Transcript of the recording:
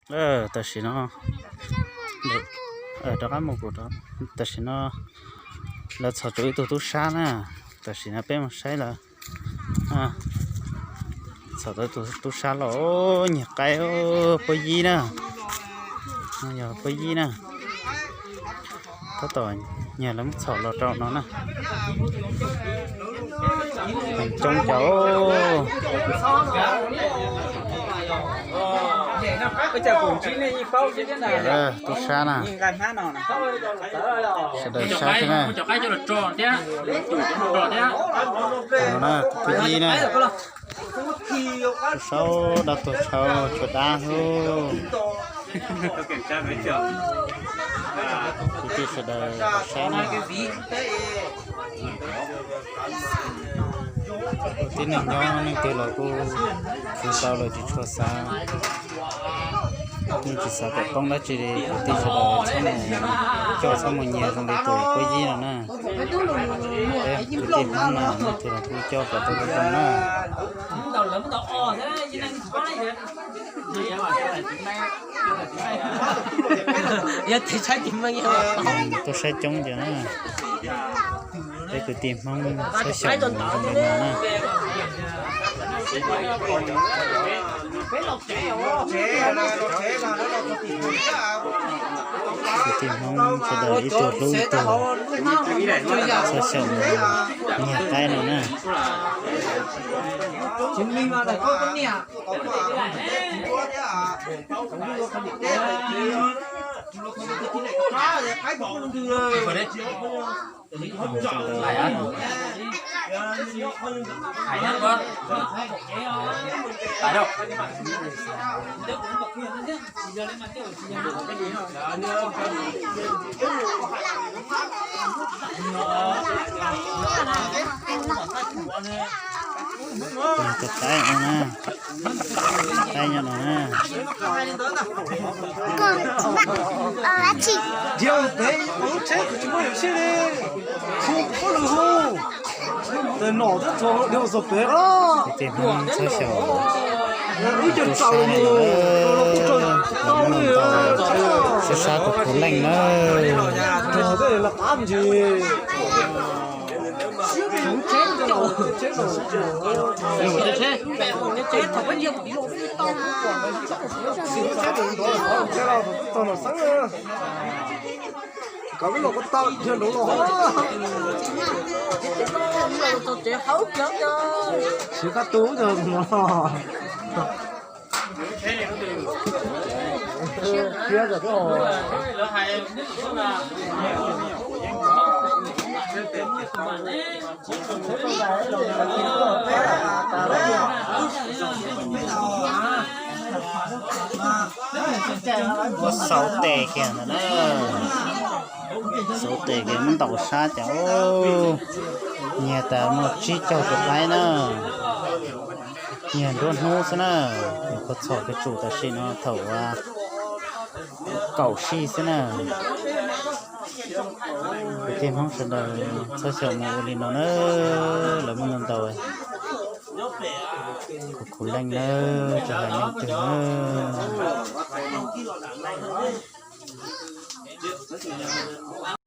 Tam sim no, rov qab mus kuv, tam sim no lawv txhom tau ib tug tub sab na. Tam sim no peb mus saib lawv txhom tau ib tug tub sab los, nyiag qaib, puab yib na. Yog puab yib na. Tab tom nyiag lawv muab txhom los rau no na. Coob coob cas. Tub sab na. Sawv daws saib thiab na. No na, puab yib na. Saub dab tuag tshauv tshuav dab hub. Kwv tij sawv daws saib na. Tib neeg nyob leej twg los kuj khwv tau los tsis tshua xav, yeej tsis xav kom poob dab tsi li. Kwv tij sawv daws txhob mus coj txhob mus nyiag zoo li tus puab yib no na. Peb kwv tij Hmoob na, leej twg los kuj coj kom tau zoo zoo na. Tuaj saib coob tias na, peb kwv tij Hmoob txhob xyaum mus zoo li no na. Kwv tij Hmoob sawv daws ib tug hlub ib tug, txhob xyaum mus nyiag qaib no na. Tus qaib no na, qaib nyob no na. Nrhiav pem lub tsheb kuv tsis muaj yam seb li, hu puab lwm hu, tes nom thiab txog dhia txog pem os. Txhob xyaum, wb cov tsaus los mus, tau li sab sab tus khuv leej na. Rog tej la qab ntsis. Koj los kuv tau dhia nraud los. Siv kab tu no. Muab xauv tes kiag ntawd na. Xauv tes kiag muab ntaus sab cas. Nyiag tas muaj tsib caug tus qaib na. Nyiag nruab hnub xwb na. Nyuam qhuav txhom kiag tsum tam sim no thaum kaum sij xwb na. Kwv tij Hmoob sawv daws txhob xyaum mus ua li no na, lawv muaj ntau ntau. Khuv khuv leej na, tsis hais leej twg na.